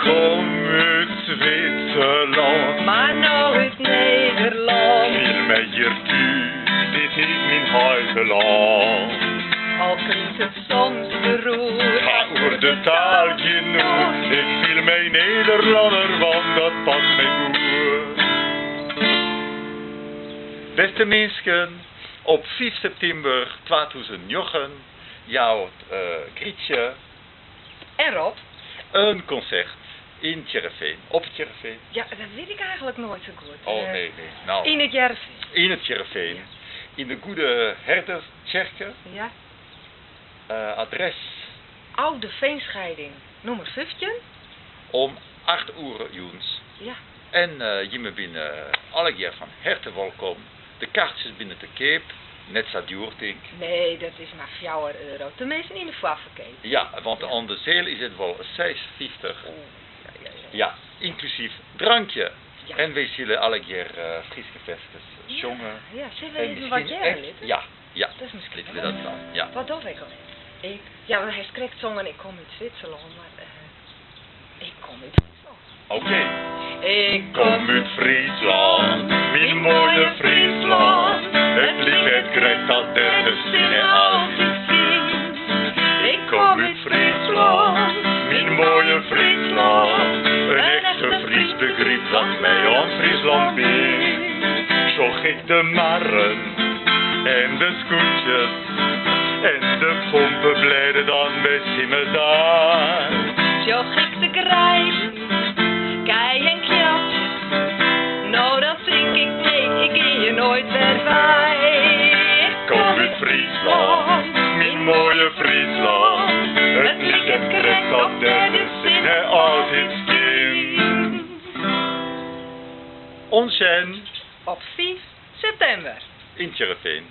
kom út Switserlân. Mar no út Nederlân. Fiel my hjir thús, dit is myn heitelân. Al klinkt it soms beroerd. Ha oer de taal gjin noed, ik fiel my Nederlanner, want dat past my goed. Bêste minsken, op 5 septimber 2009 jout Grytsje En Rob. In konsert yn it Hearrenfean, op it Hearrenfean. Ja, dat wit ik eigentlik noait sa goed. Oh nee, nee. No. Yn it Hearrenfean. Yn it Hearrenfean. Ja. Yn de Goede Herdertsjerke. Ja. Adres. Oude Veenscheiding, nûmer 15. Om 8 oere jûns. Ja. En jimme binne allegear fan herte wolkom. De kaartsjes binne te keap, net sa djoer tink. Nee, dat is mar 4 euro. Teminsten yn de foarferkeap. Ja, want oan de seal is it wol 6,50. Oeh, ja, ja, ja. Ja, ynklusyf drankje. Ja. En wy sille allegear Fryske ferskes sjonge. Ja, sille we En even wat miskien hearre ek, litte? ja, ja. Dat is miskien Litte we wol dat leuk. dwaan, ja. Wat doch ik alwer? Ik, ja, want hast krekt songen, ik kom út Switserlân, mar ik kom út Fryslân. Oké. Ik Kom út Fryslân, myn moaie Fryslân. It liket krekt dat dêr de sinne altyd skynt. Ik kom út Fryslân, myn moaie Fryslân. In echte Fries begrypt wat my oan Fryslân bynt. Sjoch ik de marren en de skûtsjes en de pompeblêden dan by simmerdei. Sjoch ik de greiden, kij en kealtsjes, no dan tink ik nee, ik gean hjir noait wer wei. Ik kom út Fryslân, myn moaie Fryslân. It liket krekt of dêr de sinne altyd skynt. Oant sjen. Op 5 septimber. Yn 't Hearrenfean.